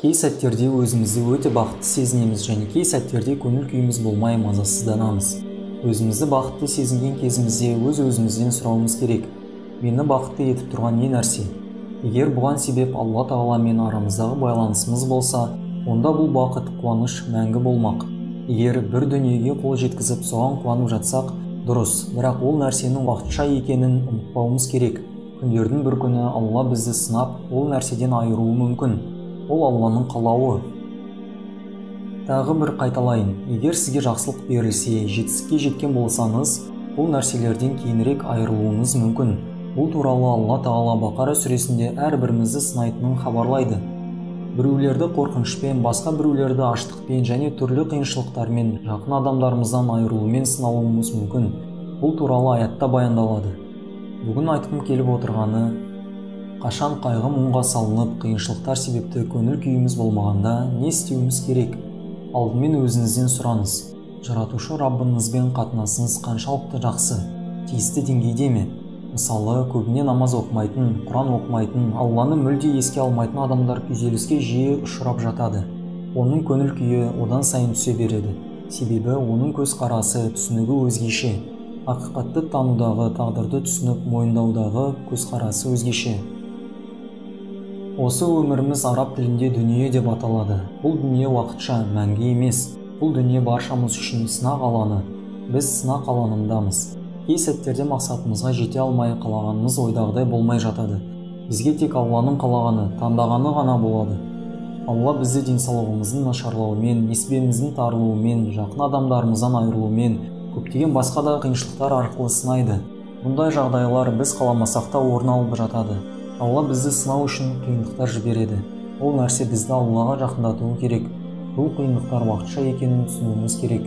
Кей сәттерде өзімізді өте бақытты сезінеміз және кей сәттерде көңіл күйіміз болмай мазасызданамыз. Өзімізді бақытты сезінген кезімізде өз-өзімізден сұрауымыз керек. Мені бақытты етіп тұрған не нәрсе? Егер бұған себеп Алла Тағаламен арамыздағы байланысымыз болса, онда бұл бақыт, қуаныш мәңгі болмақ. Егер бір дүниеге қол жеткізіп, соған қуанып жатсақ, дұрыс, бірақ ол нәрсенің уақытша екенін ұмытпауымыз керек. Күндердің бір күні Алла бізді сынап, ол нәрседен айыруы мүмкін. Ол Алланың қалауы. Тағы бір қайталайын, егер сізге жақсылық берілсе, жетістікке жеткен болсаңыз, бұл нәрселерден кейінірек айырылуыңыз мүмкін. Бұл туралы Алла Тағала Бақара сүресінде әрбірімізді сынайтынын хабарлайды. Біреулерді қорқынышпен, басқа біреулерді аштықпен және түрлі қиыншылықтармен, жақын адамдарымыздан айырылумен сыналуымыз мүмкін. Бұл туралы аятта баяндалады. Бүгін айтқым келіп отырғаны, қашан қайғы мұңға салынып, қиыншылықтар себепті көңіл күйіміз болмағанда не істеуіміз керек? Алдымен өзіңізден сұраңыз. Жаратушы Раббыңызбен қатынасыңыз қаншалықты жақсы, тиісті деңгейде ме? Мысалы, көбіне намаз оқымайтын, Құран оқымайтын, Алланы мүлде еске алмайтын адамдар күйзеліске жиі ұшырап жатады. Оның көңіл күйі одан сайын түсе береді. Себебі оның көзқарасы, түсінігі өзгеше. Ақиқатты танудағы, тағдырды түсініп, мойындаудағы көзқарасы өзгеше. Осы өміріміз араб тілінде дүние деп аталады. Бұл дүние уақытша, мәңгі емес. Бұл дүние баршамыз үшін сынақ алаңы. Біз сынақ алаңындамыз. Кей сәттерде мақсатымызға жете алмай, қалағанымыз ойдағыдай болмай жатады. Бізге тек Алланың қалағаны, таңдағаны ғана болады. Алла бізді денсаулығымыздың нашарлауымен, несібеміздің тарылуымен, жақын адамдарымыздан айырылуымен, көптеген басқа да қиыншылықтар арқылы сынайды. Бұндай жағдайлар біз қаламасақ та орын алып жатады. Алла бізді сынау үшін қиындықтар жібереді. Ол нәрсе бізді Аллаға жақындатуы керек. Бұл қиындықтар уақытша екенін түсінуіміз керек.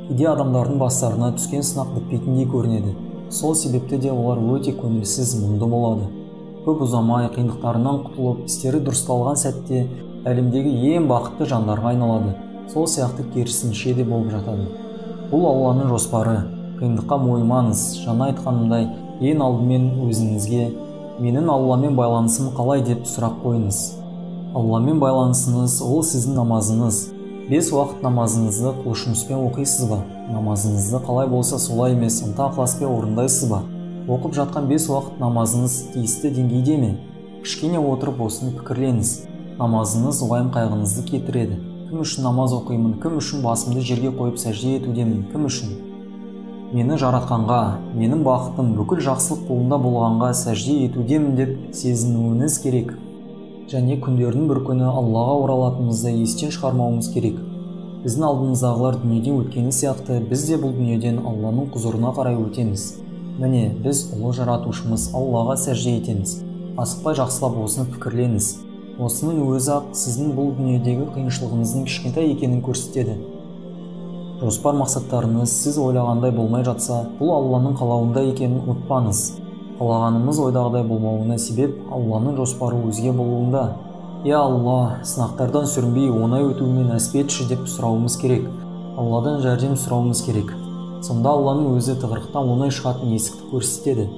Кейде адамдардың бастарына түскен сынақ бітпейтіндей көрінеді. Сол себепті де олар өте көңілсіз, мұңды болады. Көп ұзамай қиындықтарынан құтылып, істері дұрысталған сәтте әлемдегі ең бақытты жандарға айналады. Сол сияқты керісінше де болып жатады. Бұл Алланың жоспары. Қиындыққа мойымаңыз. Жаңа айтқанымдай, ең алдымен өзіңізге менің Алламен байланысым қалай деп сұрақ қойыңыз. Алламен байланысыңыз ол сіздің намазыңыз. 5 уақыт намазыңызды құлшыныспен оқисыз ба? Намазыңызды қалай болса солай емес, ынта-ықыласпен орындайсыз ба? Оқып жатқан 5 уақыт намазыңыз тиісті деңгейде ме? Кішкене отырып осыны пікірлеңіз. Намазыңыз уайым-қайғыңызды кетіреді. Кім үшін намаз оқимын, кім үшін басымды жерге қойып сәжде етудемін, кім үшін? Мені жаратқанға, менің бақытым бүкіл жақсылық қолында болғанға сәжде етудемін деп сезінуіңіз керек. Және күндердің бір күні Аллаға оралатынымызды естен шығармауымыз керек. Біздің алдымыздағылар дүниеден өткені сияқты, біз де бұл дүниеден Алланың құзырына қарай өтеміз. Міне, біз ұлы жаратушымыз Аллаға сәжде етеміз. Асықпай жақсылап осыны пікірлеңіз. Осының өзі-ақ сіздің бұл дүниедегі қиыншылығыңыздың кішкентай екенін көрсетеді. Жоспар мақсаттарыңыз сіз ойлағандай болмай жатса, бұл Алланың қалауында екенін ұмытпаңыз. Қалағанымыз ойдағыдай болмауына себеп Алланың жоспары өзге болуында. Я Алла, сынақтардан сүрінбей оңай өтуіме нәсіп етші деп сұрауымыз керек. Алладан жәрдем сұрауымыз керек. Сонда Алланың өзі тығырықтан оңай шығатын есікті көрсетеді.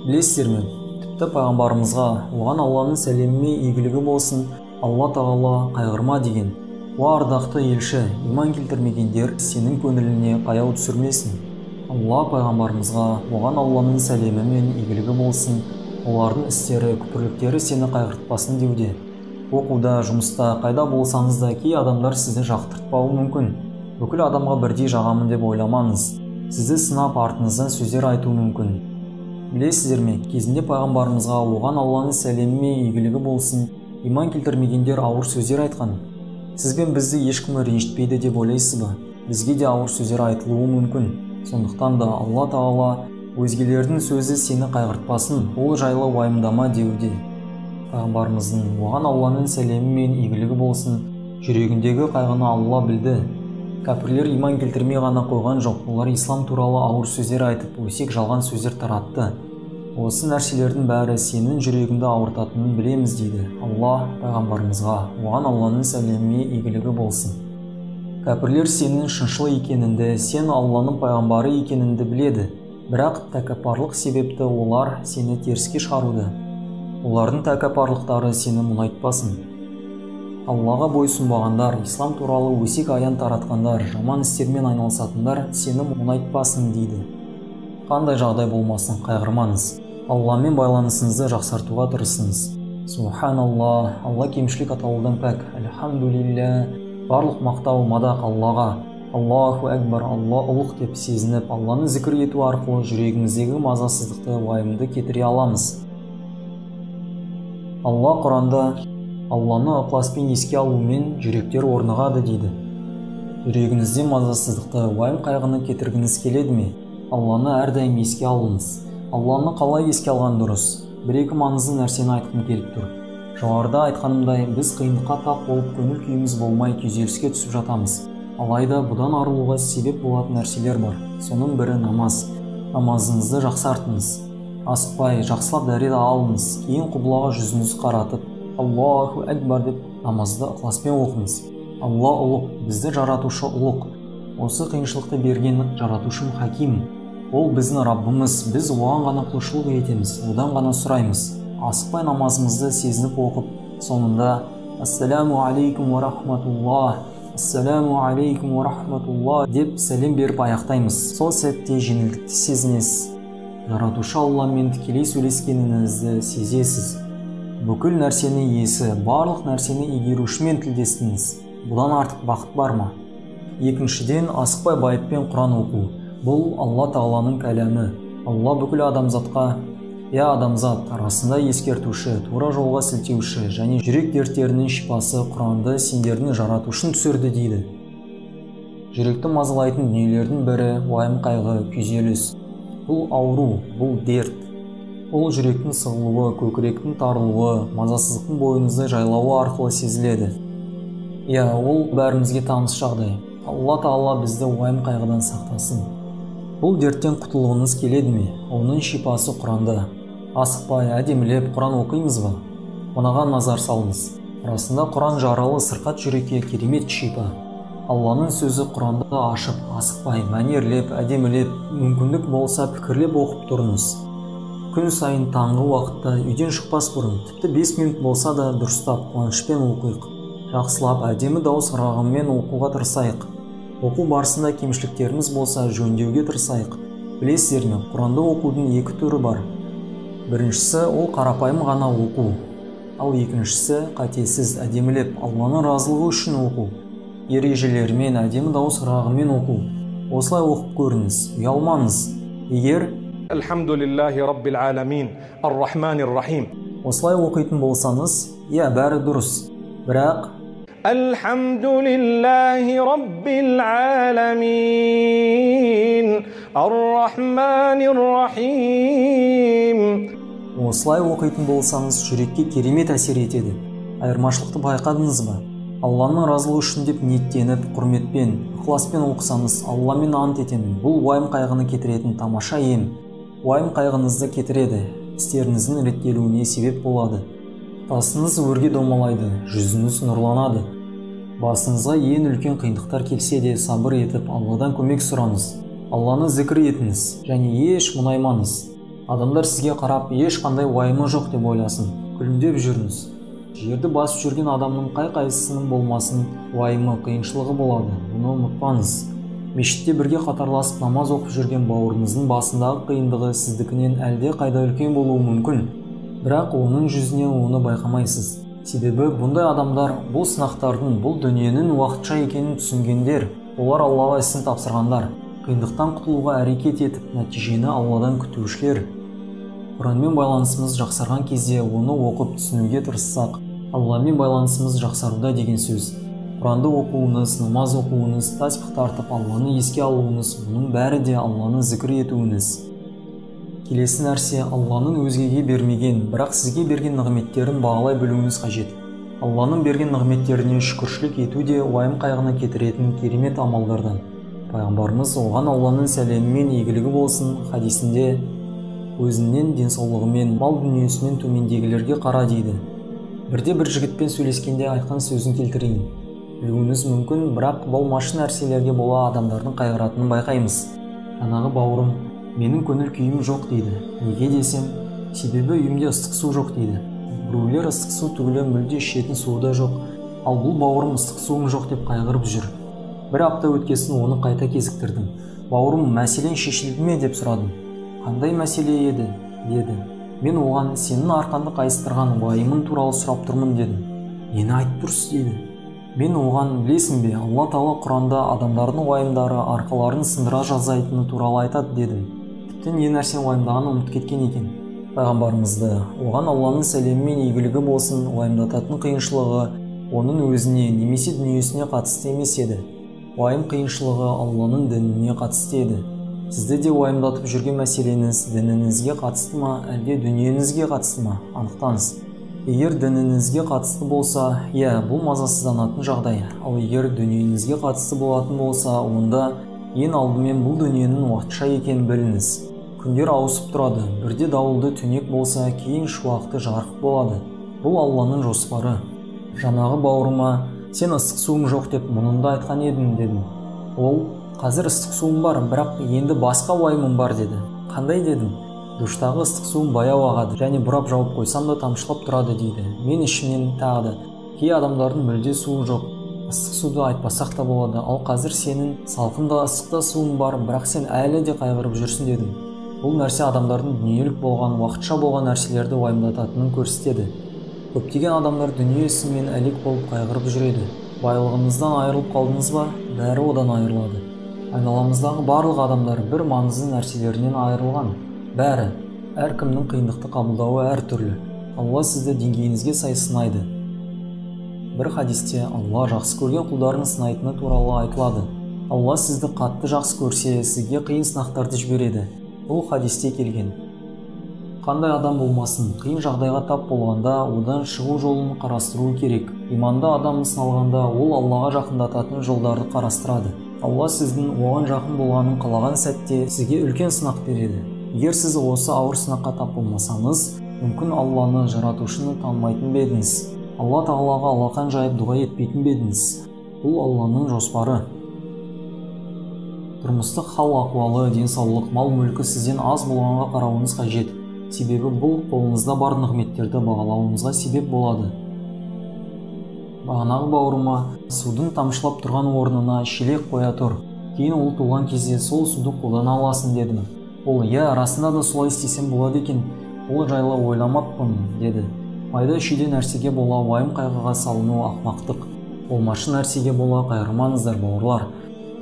Білесіздер ме, тіпті пайғамбарымызға, оған Алланың сәлемі мен игілігі болсын, Алла Тағала қайғырма деген. Уа ардақты елші, иман келтірмегендер сенің көңіліне қаяу түсірмесін. Алла пайғамбарымызға, оған Алланың сәлемі мен игілігі болсын, олардың істері, күпірліктері сені қайғыртпасын деуде. Оқуда, жұмыста, қайда болсаңыз да кей адамдар сізді жақтыртпауы мүмкін. Бүкіл адамға бірдей жағамын деп ойламаңыз. Сізді сынап артыңыздан сөздер айтуы мүмкін. Білесіздер ме, кезінде пайғамбарымызға, оған Алланың сәлемі мен игілігі болсын, иман келтірмегендер ауыр сөздер айтқан. Сіз бен бізді ешкім ренжітпейді деп ойлайсыз ба? Бізге де ауыр сөздер айтылуы мүмкін. Сондықтан да Алла Тағала өзгелердің сөзі сені қайғыртпасын, ол жайлы уайымдама деуде. Пайғамбарымыздың, оған Алланың сәлемі мен игілігі болсын, жүрегіндегі қайғыны Алла білді. Кәпірлер иман келтірмей ғана қойған жоқ, олар ислам туралы ауыр сөздер айтып, өсек жалған сөздер таратты. Осы нәрселердің бәрі сенің жүрегіңді ауыртатынын білеміз дейді Алла пайғамбарымызға, оған Алланың сәлемі игілігі болсын. Кәпірлер сенің шыншыл екеніңді, сен Алланың пайғамбары екеніңді біледі, бірақ тәкаппарлық себепті олар сені теріске шығаруды. Олардың тәкаппарлықтары сені мұңайтпасын. Аллаға бойсұнбағандар, ислам туралы өсек аян таратқандар, жаман істермен айналысатындар сені мұңайтпасын дейді. Қандай жағдай болмасын, қайғырмаңыз. Алламен байланысыңызды жақсартуға тырысыңыз. Субханаллах, Алла кемшілік атаулыдан пәк. Альхамдулилля, барлық мақтау, мадақ Аллаға. Аллаху әкбар, Алла ұлық деп сезініп, Алланы зікір ету арқылы жүрегіміздегі мазасыздықты, уайымды кетіре аламыз. Алла Құранда Алланы ықыласпен еске алумен жүректер орнығады дейді. Жүрегіңізде мазасыздықты, уайым қайғыны кетіргіңіз келеді ме? Алланы әрдайым еске алыңыз. Алланы қалай еске алған дұрыс? Бір-екі маңызды нәрсені айтқым келіп тұр. Жоғарыда айтқанымдай, біз қиындыққа тап болып, көңіл күйіміз болмай күйзеліске түсіп жатамыз. Алайда бұдан арылуға себеп болатын нәрселер бар. Соның бірі намаз. Намазыңызды жақсартыңыз. Асықпай, жақсылап дәрет алыңыз. Кейін құбылаға жүзіңізді қаратып, Аллаху әкбар деп намазды ықыласпен оқыңыз. Алла ұлық, бізді жаратушы ұлық. Осы қиыншылықты берген жаратушым хаким. Ол біздің Раббымыз, біз оған ғана құлшылық етеміз, одан ғана сұраймыз. Асықпай намазымызды сезініп оқып, соңында Ассаламу алейкум уа рахматуллах, Ассаламу алейкум уа рахматуллах деп сәлем беріп аяқтаймыз. Сол сәтте жеңілдікті сезінесіз. Жаратушы Алламен тікелей сөйлескеніңізді сезесіз. Бүкіл нәрсені иесі, барлық нәрсені игерушімен тілдестіңіз. Бұдан артық бақыт бар ма? Екіншіден, асықпай байыппен Құран оқу. Бұл Алла Тағаланың кәләмі. Алла бүкіл адамзатқа, я адамзат, арасында ескертуші, тура жолға сілтеуші және жүрек дерттерінің шипасы Құранды сендердің жаратушың түсірді дейді. Жүректі мазалайтын дүниелердің бірі уайым қайғы, күйзеліс. Бұл ауру, бұл дерт. Ол жүректің сығылуы, көкіректің тарылуы, мазасыздықтың бойыңызды жайлауы арқылы сезіледі. Иә, ол бәрімізге таныс жағдай. Алла Тағала бізді уайым қайғыдан сақтасын. Бұл дерттен құтылғыңыз келеді ме? Оның шипасы Құранда. Асықпай, әдемілеп Құран оқимыз ба? Мынаған назар салыңыз. Расында Құран жаралы сырқат жүрекке керемет шипа. Алланың сөзі Құранды ашып, асықпай, мәнерлеп, әдемілеп, мүмкіндік болса пікірлеп оқып тұрыңыз. Күн сайын таңғы уақытта үйден шықпас бұрын, тіпті 5 минут болса да дұрыстап қуанышпен оқиық. Жақсылап, әдемі дауыс ырғағымен оқуға тырысайық. Оқу барысында кемшіліктеріміз болса жөндеуге тырысайық. Білесіздер ме, Құранды оқудың екі түрі бар. Біріншісі ол қарапайым ғана оқу, ал екіншісі қатесіз, әдемілеп, Алланың разылығы үшін оқу. Ережелерімен, әдемі дауыс ырғағымен оқу. Осылай оқып көріңіз, ұялмаңыз. Егер Альхамдулиллахи раббил аламин, ар-рахманир рахим. Осылай оқитын болсаңыз, иә, бәрі дұрыс. Бірақ Альхамдулиллахи раббил аламин, ар-рахманир рахим. Осылай оқитын болсаңыз, жүрекке керемет әсер етеді. Айырмашылықты байқадыңыз ба? Алланың разылығы үшін деп ниеттеніп, құрметпен, ықыласпен оқысаңыз, Алламен ант етемін, бұл уайым қайғыны кетіретін тамаша ем. Уайым қайғыңызды кетіреді, істеріңіздің реттелуіне себеп болады. Тасыңыз өрге домалайды, жүзіңіз нұрланады. Басыңызға ең үлкен қиындықтар келсе де сабыр етіп, Алладан көмек сұраңыз. Алланы зікір етіңіз және еш мұңаймаңыз. Адамдар сізге қарап, ешқандай уайымы жоқ деп ойласын. Күлімдеп жүріңіз. Жерді басып жүрген адамның қай-қайсысының болмасын уайымы, қиыншылығы болады. Бұны ұмытпаңыз. Мешітте бірге қатарласып намаз оқып жүрген бауырыңыздың басындағы қиындығы сіздікінен әлде қайда үлкен болуы мүмкін. Бірақ оның жүзінен оны байқамайсыз. Себебі бұндай адамдар бұл сынақтардың, бұл дүниенің уақытша екенін түсінгендер, олар Аллаға ісін тапсырғандар, қиындықтан құтылуға әрекет етіп, нәтижені Алладан күтушілер. Құранмен байланысымыз жақсарған кезде оны оқып түсінуге тырыссақ, Алламен байланысымыз жақсаруда деген сөз. Құранды оқуыңыз, намаз оқуыңыз, таспих тартып Алланы еске алуыңыз, бұның бәрі де Алланы зікір етуіңіз. Келесі нәрсе, Алланың өзгеге бермеген, бірақ сізге берген нығметтерін бағалай білуіңіз қажет. Алланың берген нығметтеріне шүкіршілік ету де уайым қайғыны кетіретін керемет амалдардан. Пайғамбарымыз оған Алланың сәлемі мен игілігі болсын хадисінде өзінен денсаулығымен, мал дүниесімен төмендегілерге қара дейді. Бірде бір жігітпен сөйлескенде айтқан сөзін келтірейін. Білуіңіз мүмкін, бірақ болмашы нәрселерге бола адамдардың қайғыратынын байқаймыз. Жаңағы бауырым, менің көңіл күйім жоқ дейді. Неге десем, себебі үйімде ыстық су жоқ дейді. Біреулер ыстық су түгілі мүлде ішетін суы да жоқ. Ал бұл бауырым ыстық суым жоқ деп қайғырып жүр. Бір апта өткесін оны қайта кезіктірдім. Бауырым, мәселең шешілді ме деп сұрадым. Қандай мәселе еді? Деді. Мен оған сенің арқанды қайыстырған уайымың туралы сұрап тұрмын дедім. Нені айтып тұрсыз дейді. Мен оған, білесің бе, Алла Тағала Құранда адамдардың уайымдары арқаларын сындыра жазайтыны туралы айтады дедім. Тіпті не нәрсені уайымдағанын ұмытып кеткен екен. Пайғамбарымызды, оған Алланың сәлемі мен игілігі болсын, уайымдататын қиыншылығы оның өзіне немесе дүниесіне қатысты емес еді. Уайым қиыншылығы Алланың дініне қатысты еді. Сізді де уайымдатып жүрген мәселеңіз дініңізге қатысты ма, әлде дүниеңізге қатысты ма, анықтаңыз. Егер дініңізге қатысты болса, иә, бұл мазасызданатын жағдай. Ал егер дүниеңізге қатысты болатын болса, онда ең алдымен бұл дүниенің уақытша екенін біліңіз. Күндер ауысып тұрады, бірде дауылды түнек болса, кейін шуақты жарық болады. Бұл Алланың жоспары. Жаңағы бауырыма, сен ыстық суым жоқ деп мұныңды айтқан едім дедім. Ол, қазір ыстық суым бар, бірақ енді басқа уайымым бар деді. Қандай дедім? Душтағы ыстық суым баяу ағады және бұрап жауып қойсам да тамшылап тұрады дейді. Мен ішімнен тағы да, кей адамдардың мүлде суы жоқ, ыстық суды айтпасақ та болады, ал қазір сенің салқын да ыстық та суың бар, бірақ сен әлі де қайғырып жүрсің дедім. Бұл нәрсе адамдардың дүниелік болған, уақытша болған нәрселерді уайымдататынын көрсетеді. Көптеген адамдар дүние ісімен әлек болып қайғырып жүреді. Байлығыңыздан айырылып қалдыңыз ба? Бәрі одан айырылады. Айналамыздағы барлық адамдар бір маңызды нәрселерінен айырылған. Бәрі, әркімнің қиындықты қабылдауы әртүрлі. Алла сізді деңгейіңізге сай сынайды. Бір хадисте Алла жақсы көрген құлдарын сынайтыны туралы айтылады. Алла сізді қатты жақсы көрсе, сізге қиын сынақтарды жібереді. Бұл хадисте келген. Қандай адам болмасын, қиын жағдайға тап болғанда одан шығу жолын қарастыру керек. Иманды адам сыналғанда ол Аллаға жақындататын жолдарды қарастырады. Алла сіздің оған жақын болғанын қалаған сәтте сізге үлкен сынақ береді. Егер сіз осы ауыр сынаққа тап болмасаңыз, мүмкін Алланы, жаратушыны танымайтын ба едіңіз? Алла Тағалаға алақан жайып дұға етпейтін бе едіңіз? Бұл Алланың жоспары. Тұрмыстық хал ахуалы, денсаулық, мал-мүлкі сізден аз болғанға қарауыңыз қажет. Себебі бұл қолыңызда бар нығметтерді бағалауыңызға себеп болады. Бағанағы бауырыма судың тамшылап тұрған орнына шелек қоя тұр. Кейін ол толған кезде сол суды қолдана аласың дедім. Ол, иә, расында да солай істесем болады екен, ол жайлы ойламаппын, деді. Майда шүйде нәрсеге бола уайым қайғыға салыну ақмақтық. Болмашы нәрсеге бола қайғырмаңыздар, бауырлар.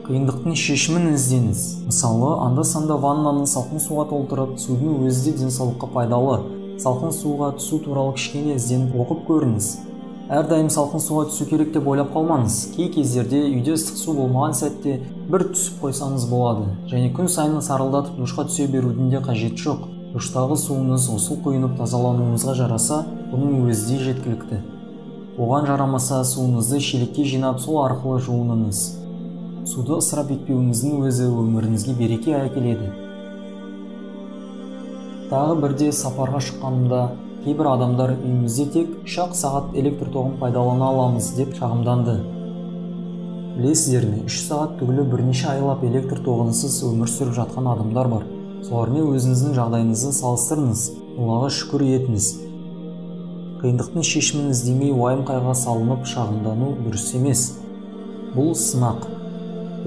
Қиындықтың шешімін іздеңіз. Мысалы, анда-санда ваннаны салқын суға толтырып, судың өзі де денсаулыққа пайдалы. Салқын суға түсу туралы кішкене ізденіп оқып көріңіз. Әрдайым салқын суға түсу керек деп ойлап қалмаңыз. Кей кездерде үйде ыстық су болмаған сәтте бір түсіп қойсаңыз болады. Және күн сайын сарылдатып душқа түсе берудің де қажеті жоқ. Душтағы суыңыз ғұсыл құйынып тазалануыңызға жараса, бұның өзі де жеткілікті. Оған жарамаса, суыңызды шелекке жинап, сол арқылы жуыныңыз. Суды ысырап етпеуіңіздің өзі өміріңізге береке әкеледі. Тағы бірде сапарға шыққанымда кейбір адамдар үйімізде тек 3-ақ сағат электр тоғын пайдалана аламыз деп шағымданды. Білесіздер ме, 3 сағат түгілі бірнеше айлап электр тоғынсыз өмір сүріп жатқан адамдар бар. Солармен өзіңіздің жағдайыңызды салыстырыңыз, Аллаға шүкір етіңіз. Қиындықтың шешімін іздемей уайым қайғыға салынып шағымдану дұрыс емес. Бұл сынақ.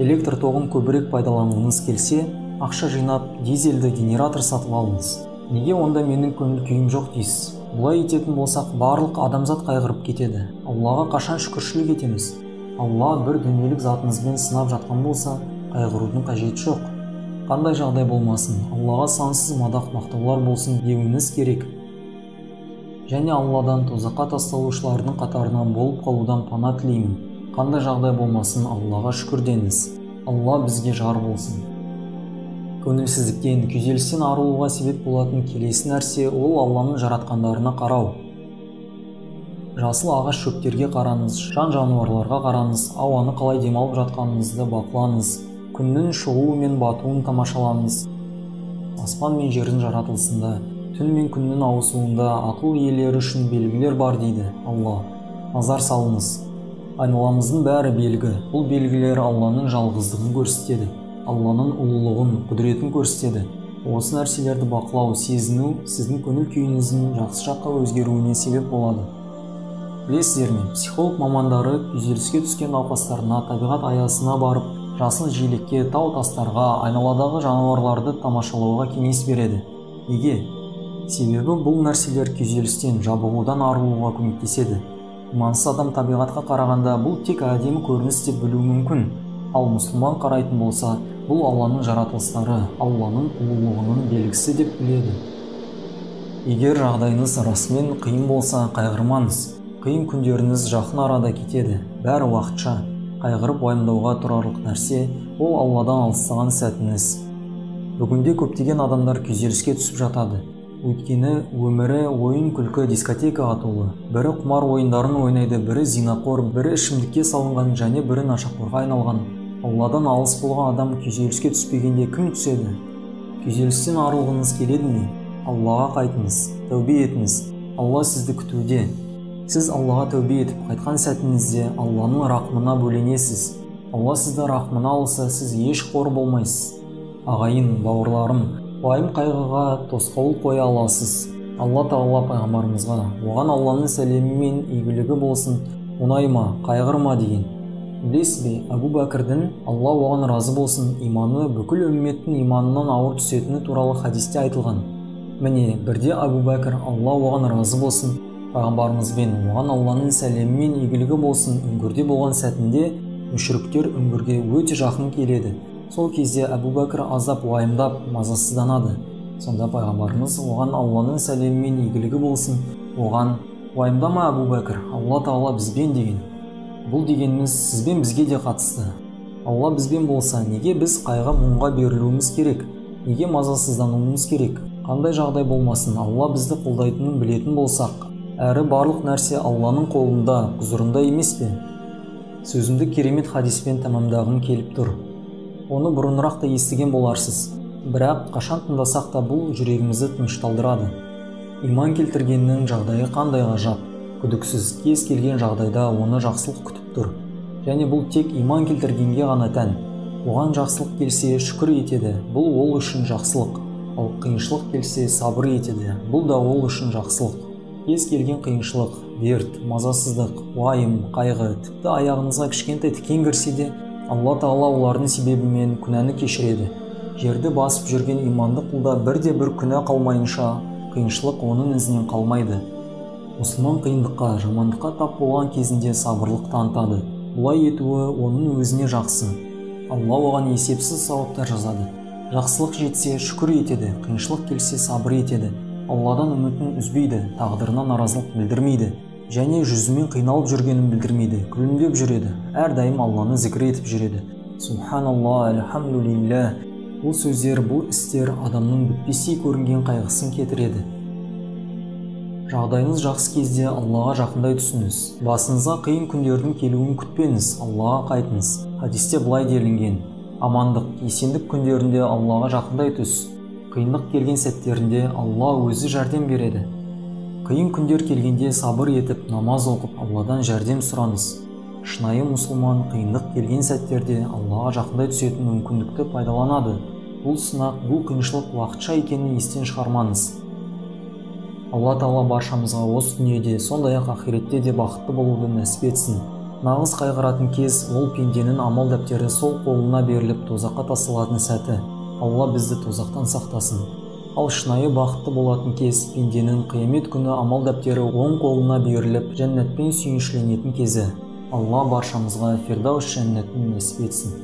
Электр тоғын көбірек пайдаланғыңыз келсе, ақша жинап дизельді генератор сатып алыңыз. Неге онда менің көңіл күйім жоқ дейсіз? Бұлай ететін болсақ, барлық адамзат қайғырып кетеді. Аллаға қашан шүкіршілік етеміз? Алла бір дүниелік затыңызбен сынап жатқан болса, қайғырудың қажеті жоқ. Қандай жағдай болмасын, Аллаға сансыз мадақ мақтаулар болсын деуіңіз керек. Және Алладан тозаққа тасталушылардың қатарынан болып қалудан пана тілеймін. Қандай жағдай болмасын, Аллаға шүкір деңіз. Алла бізге жар болсын. Көңілсіздіктен, күйзелістен арылуға себеп болатын келесі нәрсе ол Алланың жаратқандарына қарау. Жасыл ағаш шөптерге қараңыз, жан-жануарларға қараңыз, ауаны қалай демалып жатқаныңызды бақылаңыз, күннің шығуы мен батуын тамашалаңыз. Аспан мен жердің жаратылысында, түн мен күннің ауысуында ақыл иелері үшін белгілер бар дейді Алла. Назар салыңыз. Айналамыздың бәрі белгі. Бұл белгілер Алланың жалғыздығын көрсетеді. Алланың ұлылығын, құдіретін көрсетеді. Осы нәрселерді бақылау, сезіну сіздің көңіл күйіңіздің жақсы жаққа өзгеруіне себеп болады. Білесіздер ме, психолог мамандары күйзеліске түскен науқастарына табиғат аясына барып, жасыл желекке, тау тастарға, айналадағы жануарларды тамашалауға кеңес береді. Неге? Себебі бұл нәрселер күйзелістен, жабығудан арылуға көмектеседі. Имансыз адам табиғатқа қарағанда бұл тек әдемі көрініс деп білуі мүмкін. Ал мұсылман қарайтын болса, бұл Алланың жаратылыстары, Алланың ұлылығының белгісі деп біледі. Егер жағдайыңыз расымен қиын болса, қайғырмаңыз. Қиын күндеріңіз жақын арада кетеді. Бәрі уақытша. Қайғырып уайымдауға тұрарлық нәрсе, ол Алладан алыстаған сәтіңіз. Бүгінде көптеген адамдар күйзеліске түсіп жатады. Өйткені өмірі ойын-күлкі дискотекаға толы. Бірі құмар ойындарын ойнайды, бірі зинақор, бірі ішімдікке салынған және бірі нашақорға айналған. Алладан алыс болған адам күйзеліске түспегенде кім түседі? Күйзелістен арылғыңыз келеді ме? Аллаға қайтыңыз, тәубе етіңіз. Алла сізді күтуде. Сіз Аллаға тәубе етіп қайтқан сәтіңізде Алланың рахмына бөленесіз. Алла сізді рахмына алса, сіз еш қор болмайсыз. Ағайын, бауырларым, уайым қайғыға тосқауыл қоя аласыз. Алла Тағала пайғамбарымызға, оған Алланың сәлемі мен игілігі болсын, мұңайма, қайғырма деген. Білесіз бе, Әбу Бәкірдің, Алла оған разы болсын, иманы бүкіл үмметтің иманынан ауыр түсетіні туралы хадисте айтылған. Міне, бірде Әбу Бәкір, Алла оған разы болсын, пайғамбарымызбен, оған Алланың сәлемі мен игілігі болсын, үңгірде болған сәтінде мүшриктер үңгірге өте жақын келеді. Сол кезде Әбу Бәкір аздап уайымдап, мазасызданады. Сонда пайғамбарымыз оған Алланың сәлемі мен игілігі болсын, оған уайымдама, Әбу Бәкір, Алла Тағала бізбен деген. Бұл дегеніміз сізбен бізге де қатысты. Алла бізбен болса, неге біз қайғы мұңға берілуіміз керек? Неге мазасыздануымыз керек? Қандай жағдай болмасын, Алла бізді қолдайтынын білетін болсақ, әрі барлық нәрсе Алланың қолында, құзырында емес пе? Сөзімді керемет хадиспен тәмамдағым келіп тұр. Оны бұрынырақ та естіген боларсыз. Бірақ қашан тыңдасақ та бұл жүрегімізді тынышталдырады. Иман келтіргеннің жағдайы қандай ғажап, күдіксіз кез келген жағдайда оны жақсылық күтіп тұр. Және бұл тек иман келтіргенге ғана тән. Оған жақсылық келсе шүкір етеді, бұл ол үшін жақсылық. Ал қиыншылық келсе сабыр етеді, бұл да ол үшін жақсылық. Кез келген қиыншылық, дерт, мазасыздық, уайым, қайғы, тіпті аяғыңызға кішкентай тікен кірсе де, Алла Тағала олардың себебімен күнәні кешіреді. Жерді басып жүрген иманды құлда бірде бір күнә қалмайынша, қиыншылық оның ізінен қалмайды. Мұсылман қиындыққа, жамандыққа тап болған кезінде сабырлық танытады. Бұлай етуі оның өзіне жақсы. Алла оған есепсіз сауаптар жазады. Жақсылық жетсе шүкір етеді, қиыншылық келсе сабыр етеді. Алладан үмітін үзбейді, тағдырына наразылық білдірмейді. Және жүзімен қиналып жүргенін білдірмейді, күлімдеп жүреді. Әрдайым Алланы зікір етіп жүреді. Субханалла, альхамдулилля. Бұл сөздер, бұл істер адамның бітпестей көрінген қайғысын кетіреді. Жағдайыңыз жақсы кезде Аллаға жақындай түсіңіз. Басыңызға қиын күндердің келуін күтпеңіз, Аллаға қайтыңыз. Хадисте былай делінген: амандық, есендік күндерінде Аллаға жақындай түс. Қиындық келген сәттерінде Алла өзі жәрдем береді. Қиын күндер келгенде сабыр етіп, намаз оқып, Алладан жәрдем сұраңыз. Шынайы мұсылман қиындық келген сәттерде Аллаға жақындай түсетін мүмкіндікті пайдаланады. Бұл сынақ, бұл қиыншылық уақытша екенін естен шығармаңыз. Алла Тағала баршамызға осы дүниеде, сондай-ақ ақиретте де бақытты болуды нәсіп етсін. Нағыз қайғыратын кез ол пенденің амал дәптері сол қолына беріліп тозаққа тасталатын сәті. Алла бізді тозақтан сақтасын. Ал шынайы бақытты болатын кез пенденің қиямет күні амал дәптері оң қолына беріліп жәннатпен сүйіншіленетін кезі. Алла баршамызға Фирдаус жәннатын нәсіп етсін.